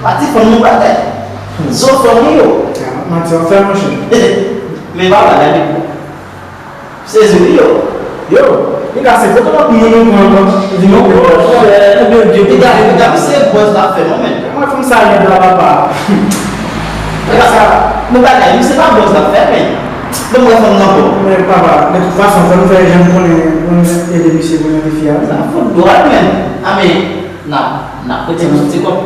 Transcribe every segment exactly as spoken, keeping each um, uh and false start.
Pati fanm nou pa tèt. Zo fanm yo. Manti w ap fè, monchè. Men papa, gade. Sezi wi yo. Yo, piga se foto lòt moun nou pran ankò. Di non, non, frè, ebyen, Dye piga, piga, misye bòz la fè non, men. Mwen fanm sa nèg la, papa. Piga sa, nou bagay, misye pa bòz la fè, men. Bon, mwen fanm nan bon. Men papa, de tout fason, fò nou fè jan nou konnen pou nou ede misye pou nou ede fi a. Sa fout dwòl, men. A, men, n ap, n ap prete yon ti kòb.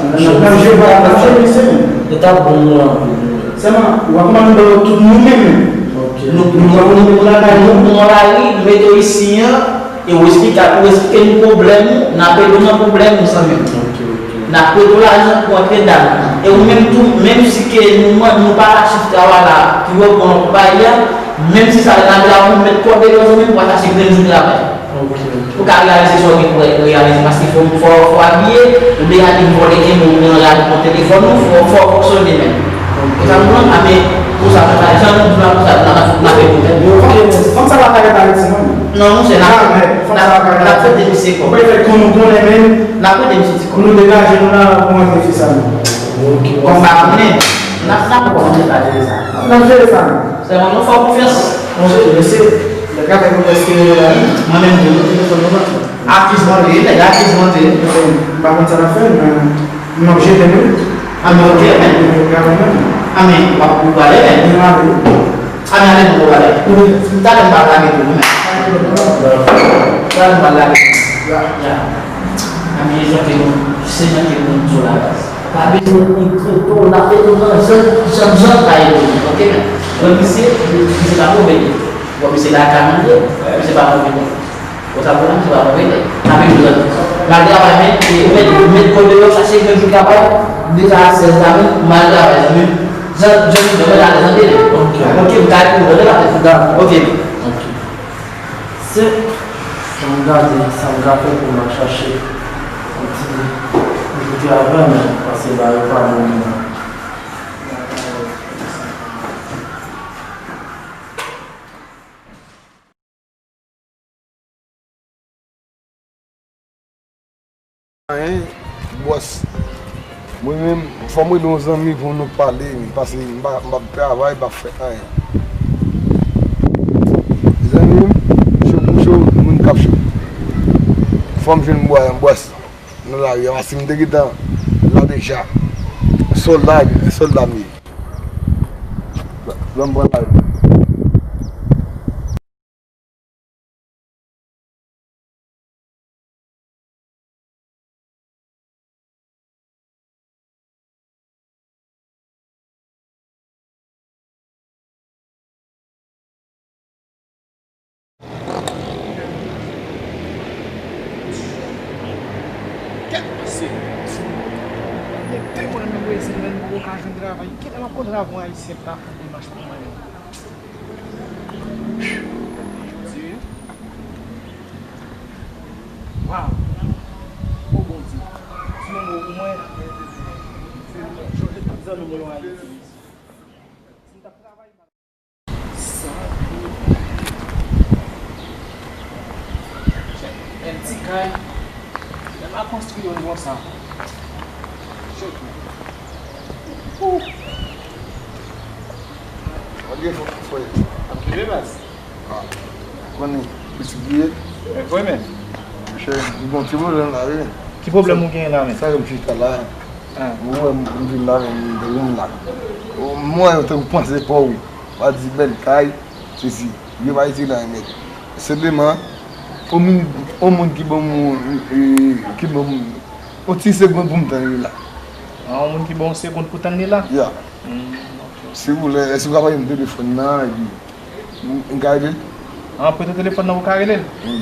N ap, n ap jere, n ap jere, se menm. Li t ap bon, wi, anpil, wi. Sèlman, w ap mande yo tout nou menm menm. Ok. Nou, nou, nou, nou, nou lakay nou, nou nan lari, nou mete yo isi an, e w esplike, ou esplike nou pwoblèm ou, n ap ede w nan pwoblèm ou, zanmi m. Ok, ok. N ap prete w lajan pou antre dan. E ou menm tou, menm si ke nou, nou pa ka chif travay la, ki reprann konpayi a, menm si sa, n ap la, ou met kòb deyò, zanmi m, pou al chache grenn jou travay. Ok, ok. Pou ka reyalize sa w gen pou reyalize, paske fò, fò, fò abiye, oubyen al vòlè kenbe w nan rad pran telefòn ou, fò, fò fonksyone menm. Ok. Ou sa konprann? A, men, pou sa, sa, jan nou di la, pou sa, n ap, n ap fè pwoblèm. Yo, ok, men, fanm sa pa ka ret Ayiti, non? Non, monchè, n ap, n ap, n ap prete misye kòb. Ou prefere ke nou konnen menm. N ap prete misye ti kòb. Pou nou degaje nou la, pou antre fi sa, non? Ok. Bon, m pa konnen. N ap, n ap wè kòman nou ka jere sa. N ap jere sa, non. Sèlman nou fè w konfyans. Monchè, mesye, nèg la fè konfyans ke mwen menm tou, nou telefòn nou pa. Akiz mwen te ye, nèg la akiz mwen te ye. M pa konn sa n ap fè, men m ap jete men. A, men ok, men. Nèg la menm. A, men w ap, ou prale, men. M ale. A, men ale, non, ou prale. M ta lè m pa lage tou, men. M ta lè m pa lage. Ya. Ya. A, men jan ke nou, se jan ke nou di w la, baz. Pa bezwen moun kote w, n ap ede w nan jan, jan, jan pa ede w, ok, men. Bon, misye, misye pa move nèg. Bon, misye lakay manje, misye pa move nèg. Bon, sa bon, misye pa move nèg. N ap ede w. Mal travay, men, e, ou met, ou met kòb deyò, chache grenn jou travay, deja a sèz la, men, mal travay, zanmi m. Jan, jan, jan, jan, jan, jan, jan, ok, m ka ede w, ok, m ka ede w, ok. Ok. Se sa m gade, sa m ka fè pou m al chache yon ti, yon ti travay, men, paske bagay yo pa bon menm nan. Anyen, bòs. Mwen menm, fò mwen ede yon zanmi pou nou pale, paske m pa, m p ap travay, m p ap fè anyen. Zanmi m, cho pou cho, moun k ap cho. Fò m jwenn bò-, bòs nan lari a, paske m te gentan la deja. Sòlda, sòlda m ye. Ban m pran lari. Kèt mesye! Nèg te mwen menm rezil menm poko ka jwenn travay. Kèt m ap konn travay yon ayisyen pa fè demach pou mwen menm. Bondye. Waw. O Bondye. Di yon mo pou mwen. Chonje tout zanmi mwen yo Ayiti. Si m t ap travay mal. Sa. Yon ti kay. Lè m ap konstwi yon konsa. Chonje. Ou. Malgre fò, fò. Ap kenbe baz. Ah, konnen, pitit li ye. Men vre, men. Monchè, m gen yon ti pwoblèm la, wi. Ki pwoblèm ou genyen la, men? Sa fè m chita la. Ah. Ou wè m, m vin la, men m te vin la. Ou, m wè yo te panse pa w, wi. Pa di bèl kay, sesi. Yo pa itilize anyen nèt. Senpleman, yon moun, yon moun ki ban m, e, ki ban m, yon ti segonn pou m tann li la. Ah, yon moun ki ba w yon segonn pou tann li la? Ya. Hmm, ok. Si w vle, èske w ka bay m telefòn nan, epi m, m ka rele l? Ah, prete w telefòn nan pou w ka rele l? Wi.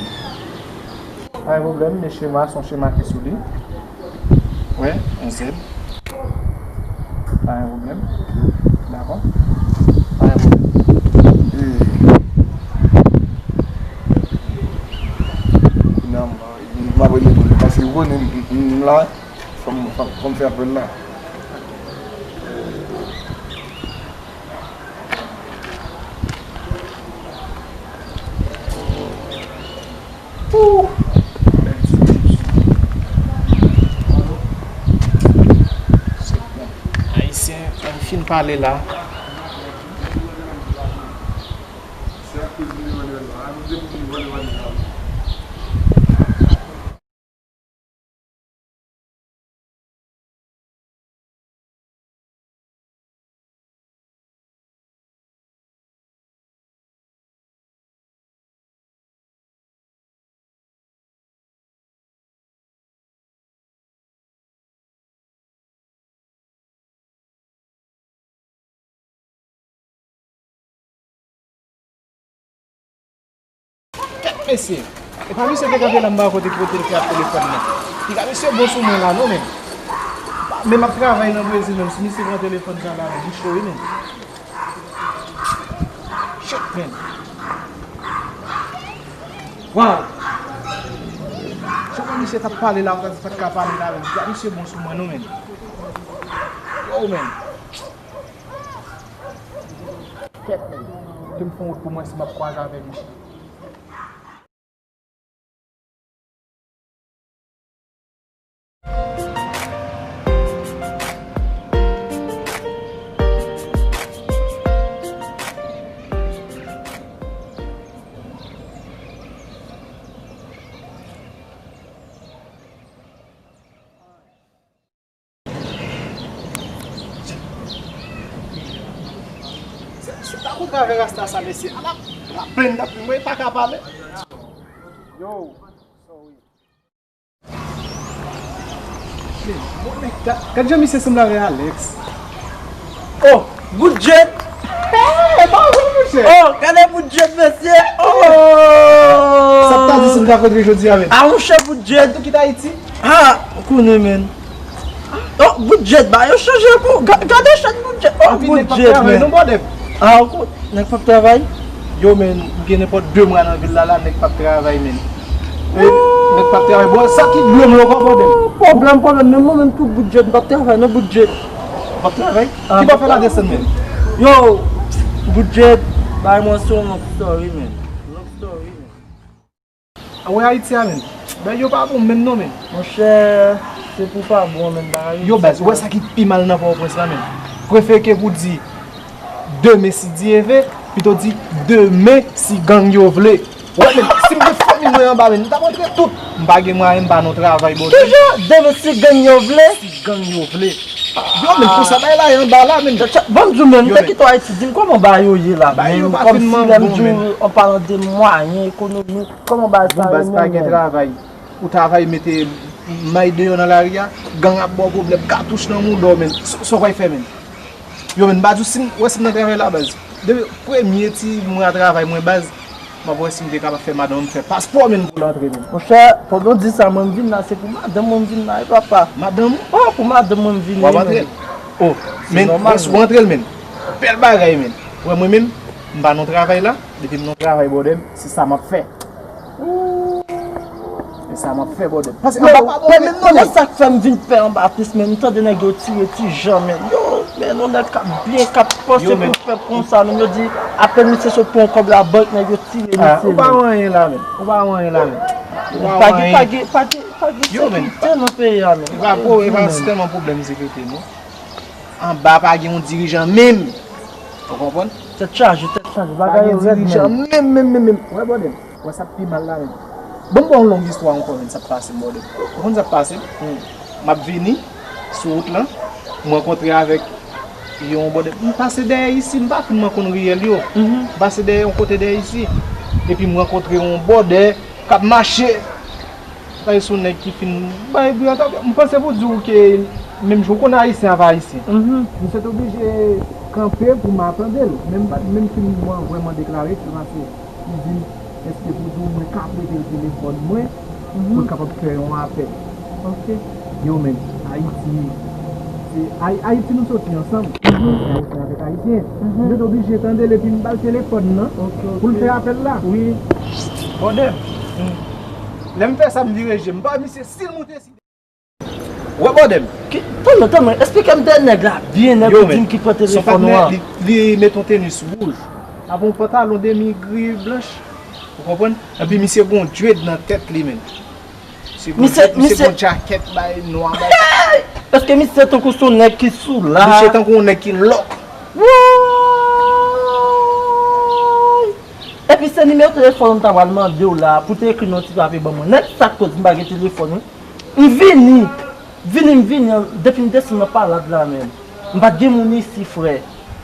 Pa gen pwoblèm, men chema, se yon chema ki sou li. Wi, yon sèl. Pa gen pwoblèm. Dakò. Pa gen pwoblèm. E, finalman, m ap rele pou li, paske ou konnen m, m, m la, fò m, fò m, fò m fè apèl la. Ooh. Pale la. Kèt mesye! E pa misye te kanpe la anba kote ki kote l ki ap telefòn nan. Piga misye bon sou mwen la non men. Men m ap travay nan Brezil menm, si misye pran telefòn sa la, bouch wi men. Shit men. Waw! Chak misye t ap pale la, ou ta di pa t ka pale la menm. Piga misye bon sou mwen non men. Yo men. Kèt men. Ke m fè yon wout pou mwen si m ap kwaze avèk misye. Se, se pa kontre avè rasta sa, mesye. Ala, ala plenn dap mwen pa ka pale. Yo, sorry. Men, bon nèg, gad, gad jan misye sanble avè Alex. Oh, Bout Djed! Hey, pa wè monchè. Oh, gade Bout Djed, mesye. Oh! Sa t ta di si m ta kontre jodi a menm? Ah, monchè, Bout Djed. Ou kite Ayiti? Ah, ou konnen, men. Oh, Bout Djed, ba yo chanje pou. Ga- Gade chat Bout Djed. Oh, Bout Djed, men. Non, bòdè. Ah, ou ko- nèg p ap travay? Yo, men, m gen nenpòt de mwa nan vil la, la, nèg p ap travay, men. Eh, nèg p ap travay. Bon, sa ki dlo m yo ankò, bòdè. Pwoblèm, pwoblèm. Men mwen menm tou, Bout Djed, m p ap travay, non, Bout Djed. P ap travay? Ah, ki pa fè la desann menm? Yo, Bout Djed, bay mwen se yon long story, men. Long story, men. A wè Ayiti a, men. Bagay yo pa bon menm non, men. Monchè, se pou pa bon, men, bagay yo. Yo, baz, ou wè sa ki pi mal nan Pòtoprens la, men. Prefere ke pou di demen si Dye ve, pito di demen si gang yo vle. Wè, men, si m te fanmi mwen anba, men, m t ap antre tout. M pa gen mwayen, m pa nan travay, bòdè. Kijan demen si gang yo vle? Si gang yo vle. Yo, men, konsa bagay la ye anba la, men. Bon, m di w, men, m te kite w Ayiti, di m kòman bagay yo ye la, men, kòmsi lè m di w, an palan de mwayen ekonomik, kòman bagay sa ye menm, men? Bon, baz, pa gen travay. Ou travay, mete may deyò nan lari a, gang ap ba w pwoblèm, katouch nan mouda w, men. Sa w pral fè, men? Yo, men, m pa di w si m, wè si m nan travay la, baz. Depi premye ti mwa travay mwen, baz, m ap wè si m te kapab fè madanm mwen fè paspò, men, pou l antre, men. Monchè, pandan w di sa, mwen, m vin la, se pou madanm mwen, m vin la, wi, papa. Madanm ou? Oh, pou madanm mwen, m vini, men. W ap antre l? Oh, men, w antre l, men. Bèl bagay, men. Wè, mwen menm, m pa nan travay la. Depi m nan travay, bòdè m, se sa m ap fè. Se sa m ap fè, bòdè. Pase anba pa bon menm non, men. Sa k fè m vin pè anba plis, men, m tande nèg yo tire ti jan, men. Yo, men, yon nèg k ap byen, k ap panse pou l fè konsa, men, yo di, apèn misye sot pran yon kòb labank, nèg yo tire misye, men. Ou pa wè anyen la, men. Ou pa wè anyen la, men. Pa gen, pa gen, pa gen, pa gen sekirite nan peyi a, men. E pa, e pa sèlman pwoblèm sekirite, non. Anba pa gen yon dirijan menm. Ou konprann? Tèt chaje, tèt chaje. Bagay yo rèd menm. Pa gen dirijan menm, menm, menm, menm. Wè, bòdè m. Wè sa k pi mal la, menm. Bon, m ba w yon long istwa ankò, menm, sa k pase m, bòdè m. Ou konn sa k pase m? M ap vini sou wout lan, m rankontre avèk yon bòdè. M pase dèyè isi, m pa fin konn riyèl yo. M pase dèyè yon kote dèyè isi. Epi m rankontre yon bòdè k ap mache. Sa se yon nèg ki fin bay bri antanke. M panse pou di w ke menm jan w konn Ayisyen avè Ayisyen. Misye te oblije kanpe pou m a tande l. Men m pa t menm fin vrèman deklare, se paske li di m, èske pou di w mwen ka prete l telefòn mwen pou l kapab fè yon apèl. Yo, men, Ayiti, se Ay- Ayiti nou soti ansanm. Ayisyen avèk Ayisyen. Misye te oblije tande l epi m ba l telefòn nan pou l fè apèl la. Wi. Bòdè m. Lè m fè sa, m vire je m pa misye, si l moute si. Wè, bòdè m. Ki, tann mwen, tann mwen, esplike m de nèg la byen, nèg ou di m ki pran telefòn ou an. Li, li met yon tenis wouj. Avè yon pantalon demi gri blanch. Ou konprann? Epi misye gon dread nan tèt li, menm. Misye gon dread, misye gon djakèt bay nwa bay. Èske misye tankou se yon nèg ki sou la? Misye tankou yon nèg ki lòk. Woy! Epi se nimewo telefòn ou m ta pral mande w la pou te ekri nan yon ti papye ban mwen. Nèg sa k koz m pa gen telefòn wi. M vini. Vini, m vini. Depi m desann nan palad la menm. M pa t gen moun isi, frè.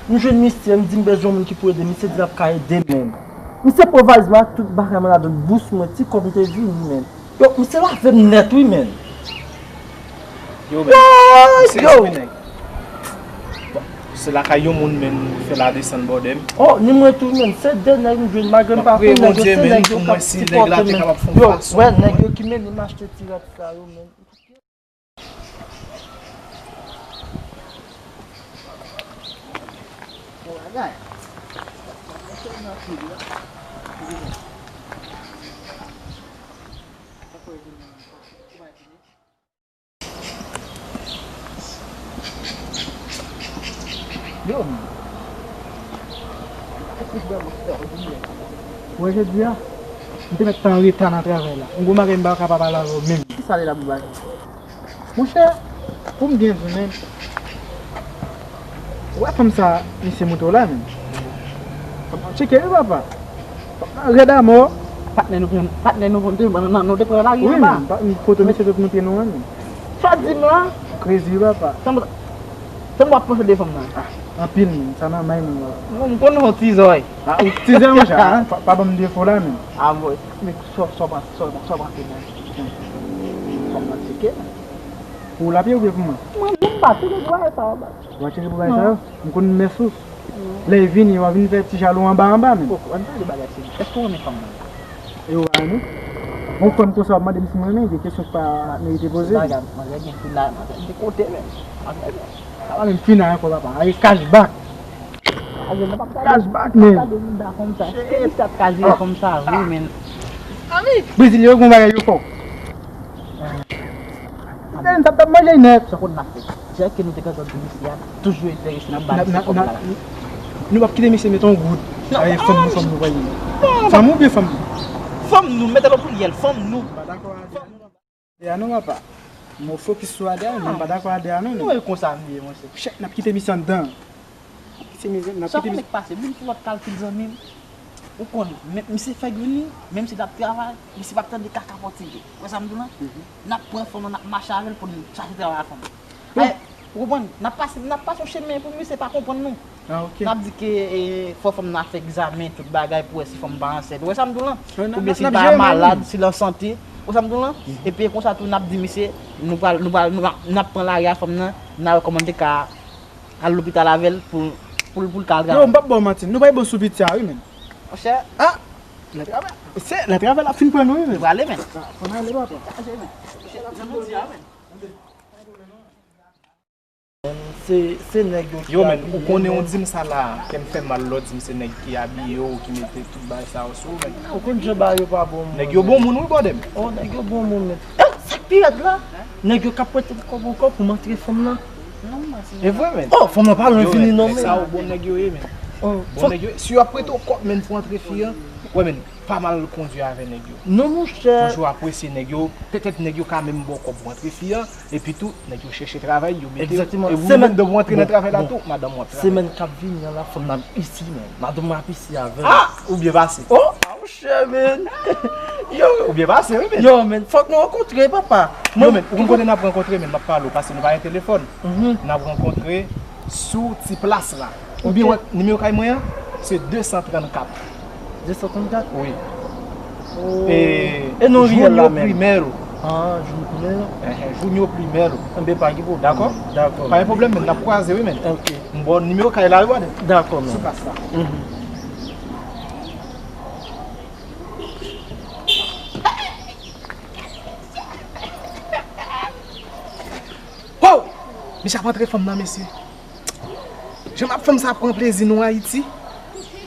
M jwenn misye, m di m bezwen yon moun ki pou ede m. Misye di l ap ka ede m menm. Misye pran valiz mwen ak tout bagay mwen ladan l, bous mwen, ti kòb m te vini menm. Yo, misye lave m nèt wi, menn. Yo, menn. Yo, misye yo. Bon, se lakay yon moun, menn, fè la desann bòdè m. Oh, ni mwen tou, menn. Se de nèg m jwenn, malgre m pa konn nèg yo, se nèg yo k ap sipòte, menn. Yo, wè, nèg yo ki mennen m achte ti rad sa yo, menn. Bon bagay. Yo, man. Wè jodi a, m te mèt tan reta nan travay la. M gon bagay m pa ka pa pale avè w menm. Ki sa li la pou bagay? Monchè, pou m byen di w menm, ou wè fanm sa misye montre w la menm? Tcheke wi papa. Rèd amò. Patnè nou pran, patnè nou pran, nou te pran lari anba. Wi, menm, foto misye te pran pye nou an menm. Sa w di m la? Crazy papa. Sa m, sa m w ap panse de fanm nan? Ah, anpil menm, sa nan may mwen la. Bon, m konnen w tizòy. Ah, ou tizè monchè, ah, pa, pa ban m defo la menm. Ah, bon. Men sa, sa w panse, sa w panse menm? Fanm nan tcheke menm. Pou lapye oubyen pou mwen? Mwen menm pa tire pou bagay sa yo, baz. Ou pa tire pou bagay sa yo? M konn mès ou. Lè y vini, w a vin fè ti jalou anba anba menm. Poko, ann pale bagay serye. Èske w renmen fanm nan? E ou pa renmen? Yon fanm konsa w ap mande m si mwen renmen, gen kesyon k pa merite poze. Bagay, manzè gen fi la, manzè gen kote menm. Manzè gen. Sa pa menm final ankò papa. Aye cashback. Cashback menm. Gade mouda fanm sa. Shit. Ki sa k ka jere fanm sa vre menm? Brezilyen yo gon bagay yo fò. Sa t ap manje nèt. Sa konn n ap fè. Jè ke nou te ka tann pou misye a toujou enterese nan bagay se kòb la. Nou p ap kite misye met yon goud. Aye fanm nou, fanm nou pa ye. Fanm ou byen fanm nou? Fanm nou, mete l o pliryèl, fanm nou. Pa dakò a de a non papa. M fokis sou a de a, men m pa dakò a de a non. Nou e konsa m ye monchè. Chèk n ap kite misye anndan. Kite misye, n ap kite misye. Sa konn k pase, moun ki lòt kalkil zanmi m. Ou konn, men misye fèk vini, menm si l ap travay, misye p ap tande kaka pòtige. Ou wè sa m di w lan? N ap pran fanm nan, n ap mache avè l pou n chache travay a fanm nan. Ou konprann? N ap pase, n ap pase yon chemen pou misye pa konprann nou. Ah, ok. N ap di ke, e, fò fanm nan fè egzamen, tout bagay, pou wè si fanm pa ansent. Ou wè sa m di w lan? Oubyen si l pa malad, si l an sante. Ou wè sa m di w lan? Epi konsa tou, n ap di misye, nou pral, nou pral, nou ap, n ap pran lari a fanm nan, n a wè kòman n te ka al lopital avè l pou, pou, pou l ka al travay. Yo, m p ap ba w manti, nou bay bon sou piti a wi, menn. Monchè. Ah! Lè travay, se lè travay la fin pran nou wi, menn. Nou prale, menn. Fò n ale, papa. Chaje, menn. Monchè, jan nou di a, menn. Se, se nèg yo ki abiye, menn. Yo, menn, ou konnen ou di m sa la, kè m fè mal lè w di m se nèg ki abiye w, ki mete tout bagay sa yo sou ou, menn. Ou konn jan bagay yo pa bon moun, menn. Nèg yo bon moun wi, bòdè m. Oh, nèg yo bon moun, menn. Eh, sa k pi rèd la, nèg yo ka prete kòb ankò pou m antre fanm nan. E vre, menn. Oh, fanm nan pa lwen vini non, menn. Nèg sa yo bon nèg yo ye, menn. Bon nèg yo ye. Si yo ap prete w kòb, menn, pou antre fi an, wè, menn, pa mal kondui avè nèg yo. Non, monchè. Toujou apresye nèg yo. Petèt nèg yo ka menm ba w kòb pou antre fi an. Epi tou, nèg yo chèche travay, yo mete w. Egzakteman. E ou menm, depi w antre nan travay la tou, madanm ou ap travay. Semèn k ap vini an la, fanm nan ap isi, menn. Madanm mwen ap isi avè m. Ah! Ou byen pase. Oh! Chè, menn. Yo. Ou byen pase, wi, menn. Yo, menn, fòk nou rankontre, papa. Yo, menn, ou konn kote n ap rankontre, menn, m ap pale w, paske nou pa gen telefòn. N ap rankontre sou ti plas la. Oubyen, wè, nimewo kay mwen an, se de san trannkat. De san trannkat? Wi. E non, Junio Primero. Ah, Junio Primero. Enhen, Junio Primero. Enben, pa gen pwoblèm. Dakò? Dakò. Pa gen pwoblèm, menn, n ap kwaze, wi, menn. Ok. M ba w nimewo kay la, wi, bòdè. Dakò, menn. Sou plas la. Wow! Misye ap antre fanm nan, mesye. Jan m ap fanm sa pran plezi nou Ayiti.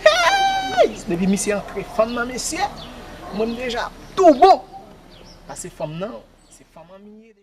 Hey! Depi misye antre fanm nan, mesye, mwen m deja tou bon. Pase fanm nan, se fanm an m ye.